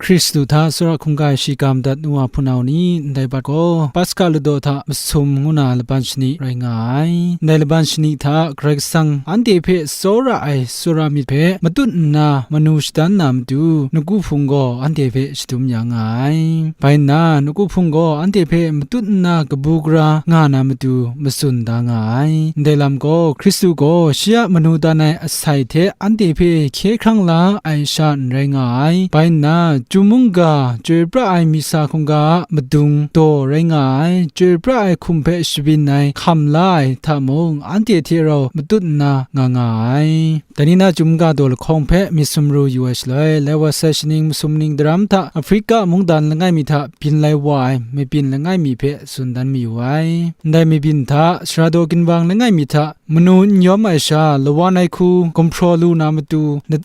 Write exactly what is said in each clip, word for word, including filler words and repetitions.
Hkristu hta tsawra hkungga ai shiga madat nu wa hpunau ni, ndai bat gaw Paska ladaw hta masum ngu na laban shani rai nga ai. Ndai laban shani hta Karai Kasang anhte hpe tsawra ai tsawra myit hpe matut nna manu shadan na matu, nawku hpung gaw anhte hpe shadum ya nga ai. Bai nna, nawku hpung gaw anhte hpe matut nna kabu gara nga na matu matsun da nga ai. Ndai lam gaw, Hkristu gaw shi a manu dan ai asai hte anhte hpe hkye hkrang la ai sha n rai nga ai. Bai nna, chyum mungga, chyoi pra ai misa hkungga a madung daw rai nga ai, chyoi pra ai hkum hpe shabyin ai hkam la ai hta mung, anhte hte rau matut nna nga nga ai. Dai ni na chyum ga daw lahkawng hpe myit sumru yu ai shaloi, lai wa sai shaning masum ning daram hta Afrika mungdan langai mi hta byin lai wa ai mabyin langai mi hpe tsun dan mayu ai. Ndai mabyin hta, sara daw ginwang langai mi hta manu n yawm ai sha, lawan ai hku gumhpraw lu na matu,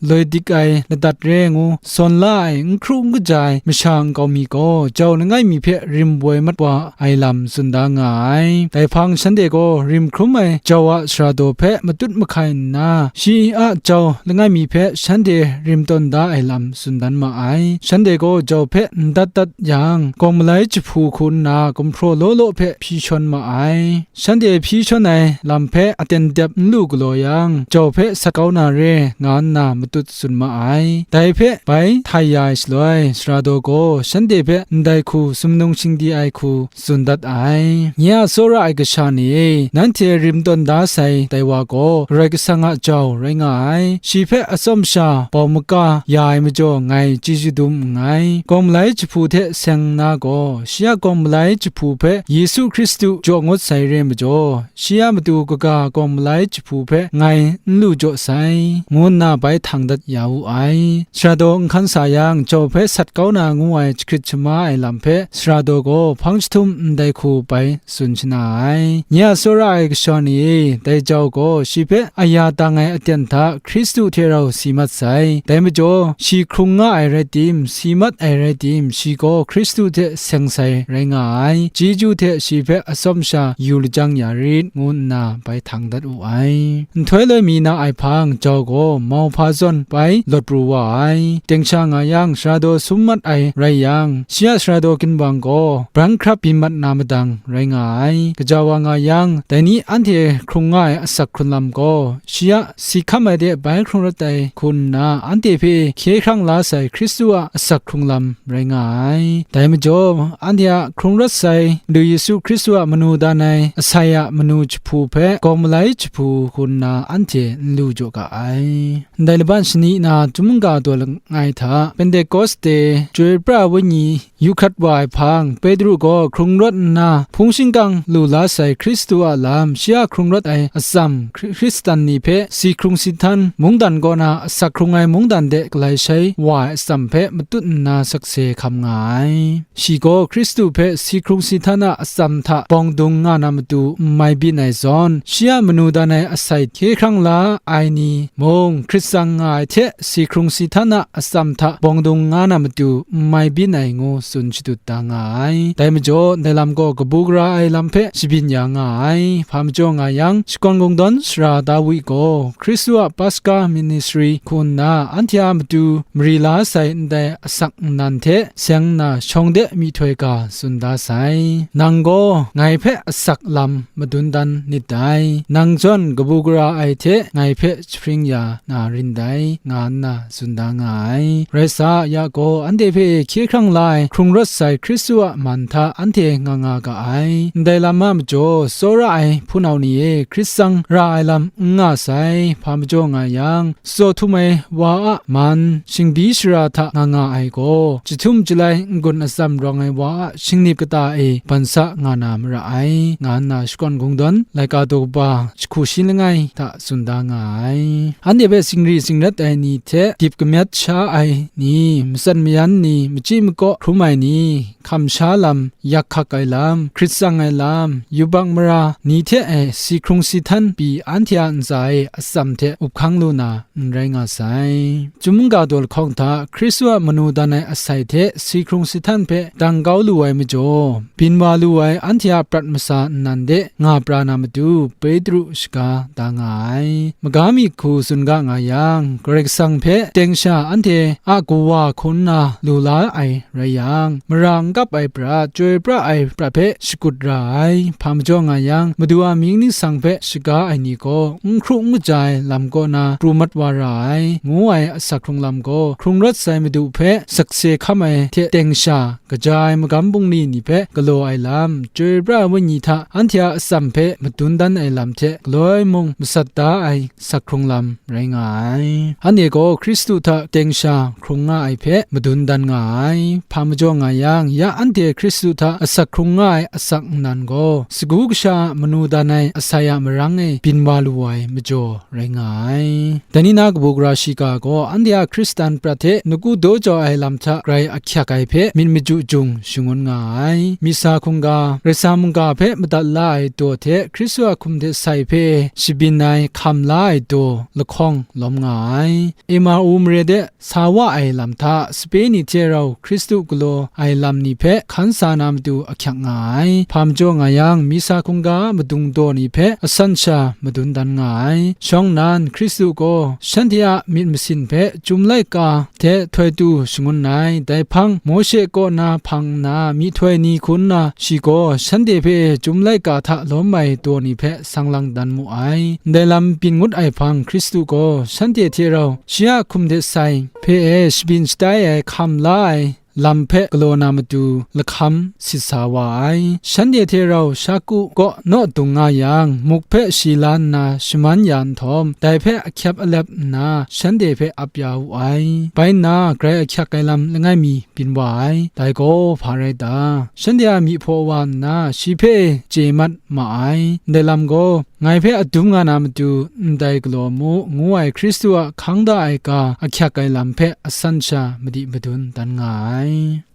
loi dik ai ladat re ngu, sawn la ai n hkru n kaja ai masha nkau mi gaw, jau langai mi hpe rim woi mat wa ai lam tsun da nga ai. Dai hpang shanhte gaw rim hkrum ai jau a sara daw hpe matut mahkai nna, shi a jau langai mi hpe shanhte rim tawn da ai lam tsun dan ma ai. Shanhte gaw jau hpe n dat dat yang, gawng malai jahpu hku nna gumhpraw law law hpe hpyi shawn ma ai. Shanhte hpyi shawn ai lam hpe aten dep n lu galaw yang, jau hpe sat kau na re, nga nna matut tsun ma ai. Dai hpe bai htai ya ai shaloi, sara daw gaw shanhte hpe ndai hku sumnung shingdi ai hku tsun dat ai. Nye a tsawra ai kasha ni e, nanhte rim tawn da sai dai wa gaw, Karai Kasang a jau rai nga ai. Shi hpe atsawm sha bau maka ya ai majaw, ngai chyeju dum nngai. Gawng malai jahpu hte seng nna gaw, shi a gawng malai jahpu hpe Yesu Hkristu jaw ngut sai re majaw, shi a matu kaga gawng malai jahpu hpe ngai n lu jaw sai, ngu nna bai htang dat ya wu ai. Sara daw n hkan sa yang, jau hpe sat kau na ngu ai jahkrit shama ai lam hpe, sara daw gaw hpang jahtum ndai hku bai tsun shana ai. Nye a tsawra ai kasha ni e, dai jau gaw shi hpe aya dang ai aten hta Hkristu hte rau si mat sai. Dai majaw, shi hkrung nga ai rai tim, si mat ai rai tim, shi gaw Hkristu hte seng sai rai nga ai. Chyeju hte shi hpe atsawm sha yu lajang ya rit, ngu nna bai htang dat wu ai. Nhtoi loi mi na ai hpang jau gaw mauhpa zawn bai lawt pru wa ai. Teng sha nga yang, sara daw sum mat ai rai yang, shi a sara daw ginwang gaw bran hkrap byin mat na madang rai nga ai. Gaja wa nga yang, dai ni anhte hkrung nga ai asak hkrun lam gaw, shi a si hkam ai de bai hkrung rawt ai hku nna, anhte hpe hkye hkrang la sai Hkristu a asak hkrung lam rai nga ai. Dai majaw, anhte a hkrung rawt sai Madu Yesu Hkristu a manu dan ai asai a manu jahpu hpe gawng malai jahpu hku nna anhte n lu jaw ga ai. Ndai laban shani na, Chyum mungga daw langai hta, Pentekoste, Chyoi pra ai Wenyi yu hkrat wa ai hpang, Petru gaw hkrung rawt nna, hpung shingkang lu la sai Hkristu a lam, shi a hkrung rawt ai atsam, Hkri-, Hkristan ni hpe si hkrung si htan, mungdan kaw na asak hkrung ai mungdan de galai shai wa ai atsam hpe matut nna sakse hkam nga ai. Shi gaw Hkristu hpe si hkrung si htan a atsam hta bawng dung nga na matu n mai byin ai zawn, shi a manu dan ai asai hkye hkrang la ai ni mung, hkrit tsang nga ai hte si hkrung si htan a atsam hta bawng dung nga na matu n mai byin ai ngu tsun shadut da nga ai. Dai majaw, ndai lam gaw kabu gara ai lam hpe shabyin ya nga ai. Hpa majaw nga yang, shakawn kungdawn sara Dawi gaw Hkristu a Paska ministri hku nna anhte a matu mari la sai ndai asak nnan hte seng nna shawng de myihtoi ga tsun da sai. Nang gaw ngai hpe asak lam madun dan nit dai, nang zawn kabu gara ai hte ngai hpe jahpring ya na rin dai, nga nna tsun da nga ai. Rai sa, ya gaw, anhte hpe hkye hkrang la ai hkrung rawt sai Hkristu a man hta anhte nga nga ga ai. Ndai lam a majaw, tsawra ai hpunau ni e, hkrit tsang ra ai lam n nga sai. Hpa majaw nga yang, tsaw htum ai wa a man, shingbi shara hta nga nga ai gaw, jahtum jalai n-gun atsam rawng ai wa a shingnip kata e ban sa nga na mara ai, nga nna shakawn kungdawn laika daw kaba jahku shi langai hta tsun da nga ai. Anhte hpe singri singrat ai ni hte dip kamyat sha ai ni, matsan mayan ni, machyi makaw hkrum ai ni, hkam sha lam, yak hkak ai lam, hkrit tsang ai lam, yubak mara ni hte e si hkrung si htan pyi anhte a ntsa e atsam hte up hkang lu na n rai nga sai. Chyum mungga daw lahkawng hta Hkristu a manu dan ai asai hte si hkrung si htan hpe dang kau lu ai majaw, byin wa lu ai anhte a prat masa nnan de nga pra na matu, Petru pru shaga da nga ai. Maga mi hku tsun ga nga yang, Karai Kasang hpe teng sha anhte a kawa hku nna lu la ai rai yang, mara n kap ai prat, chyoi pra ai prat hpe shakut ra ai. Hpa majaw nga yang, Madu a mying ningsang hpe shaga ai ni gaw n hkru n kaja ai lam kaw na pru mat wa ra ai, ngu ai asak hkrung lam gaw, hkrung rawt sai Madu hpe sakse hkam ai hte teng sha, kaja ai magam bungli ni hpe galaw ai lam, chyoi pra ai wenyi hta anhte a atsam hpe madun dan ai lam hte galoi mung masat da ai asak hkrung lam rai nga ai. Anhte gaw Hkristu hta teng sha hkrung nga ai hpe madun dan nga ai. Hpa majaw nga yang, ya anhte Hkristu hta asak hkrung nga ai asak nnan gaw, sagu kasha a manu dan ai asai a marang e byin wa lu ai majaw rai nga ai. Dai ni na kabu gara shiga gaw anhte a Hkristan prat hte nawku daw jau ai lam hta grai ahkyak ai hpe myit maju jung shangun nga ai. Misa hkungga, Karai Kasang mungga hpe madat la ai daw hte Hkristu a hkum hte sai hpe shabyin ai hkam la ai daw lahkawng lawm nga ai. Emau mare de sa wa ai lam hta sape ni hte rau Hkristu galaw ai lam ni hpe hkan sa na matu ahkyak nga ai. Hpa majaw nga yang, Misa hkungga madung daw ni hpe asan sha madun dan nga ai. Shawng nnan, Hkristu gaw shanhte a myit masin hpe chyum laika hte htoi tu shangun ai. Dai hpang, Mawshe kaw na hpang nna myihtoi ni hku nna, shi gaw shanhte hpe chyum laika hta lawm ai daw ni hpe sang lang dan mu ai. Ndai lam byin ngut ai hpang, Hkristu gaw shanhte hte rau shi a hkum hte sai hpe e shabyin shatai ai hkam la ai lam hpe galaw na matu lahkam sit sa wa ai. Shanhte hte rau Shaku kaw naw dung nga yang, muk hpe shi la nna shaman ya nhtawm, dai hpe ahkyep alep nna shanhte hpe ap ya wu ai. Bai nna, grai ahkyak ai lam langai mi byin wa ai. Dai gaw hpa rai ta? Shanhte a myi hpaw wa nna, shi hpe chye mat ma ai. Ndai lam gaw, ngai hpe adum nga na matu ndai galaw mu, ngu ai Hkristu a hkang da ai ga ahkyak ai lam hpe asan sha madi madun dan nga ai.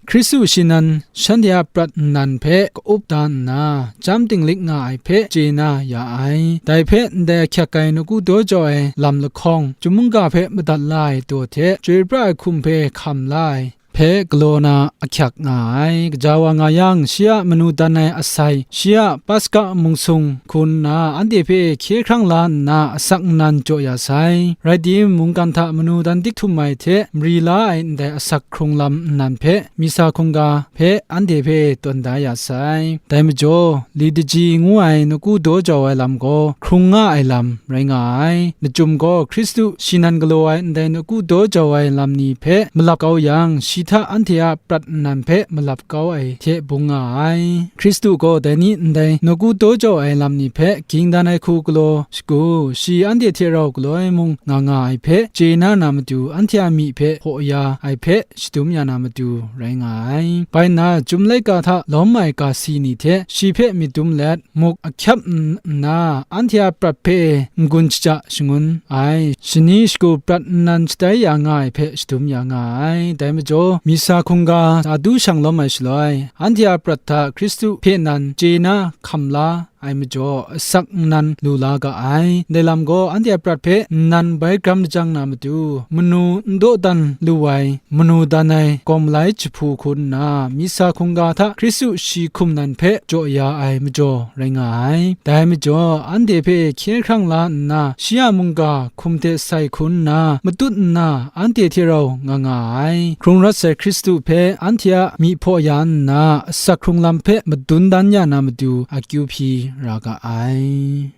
Hkristu shi nan shanhte a prat nnan hpe ka-up da nna, chyam dinglik nga ai hpe chye na ya ai. Dai hpe ndai ahkyak ai nawku daw jau ai lam lahkawng, chyum mungga hpe madat la ai daw hte, chyoi pra ai hkum hpe hkam la ai hpe galaw na ahkyak nga ai. Kaja wa nga yang, shi a manu dan ai asai, shi a Paska mung sung hku nna anhte hpe hkye hkrang la nna asak nnan jaw ya sai. Rai timung, mungkan hta manu dan dik htum ai hte mari la ai ndai asak hkrung lam nnan hpe, Misa hkungga hpe anhte hpe tawn da ya sai. Dai majaw, Liturgi ngu ai nawku daw jau ai lam gaw hkrung nga ai lam rai nga ai. Lachyum gaw Hkristu shi nan galaw ai ndai nawku daw jau ai lam ni hpe malap kau yang, shi hta anhte a prat nnan hpe malap kau ai hte bung nga ai. Hkristu gaw dai ni ndai nawku daw jau ai lam ni hpe ging dan ai hku galaw shagu, shi anhte hte rau galoi mung nga nga ai hpe chye na na matu, anhte a myi hpe hpaw ya ai hpe shadum ya na matu rai nga ai. Bai nna, chyum laika hta lawm ai ga si ni hte shi hpe myit dum let, muk ahkyep n-, nna, anhte a prat hpe n-gun shaja shangun ai, shani shagu prat nnan shatai ya nga ai hpe shadum ya nga ai. Dai majaw, Misa hkungga a du shang lawm ai shaloi, anhte a prat hta Hkristu hpe nan chye na hkam la ai majaw, asak nnan lu la ga ai. Ndai lam gaw, anhte a prat hpe nnan bai gram lajang na matu, manu n dawdan lu ai, manu dan ai gawm malai jahpu hku nna, Misa hkungga hta Hkristu shi hkum nan hpe jaw ya ai majaw rai nga ai. Dai majaw, anhte hpe hkye hkrang la nna, shi a mungga hkum hte sai hku nna, matut nna, anhte hte rau nga nga ai. Hkrung rawt sai Hkristu hpe anhte a myi hpaw ya nna, asak hkrung lam hpe madun dan ya na matu, akyu hpyi ra ga ai.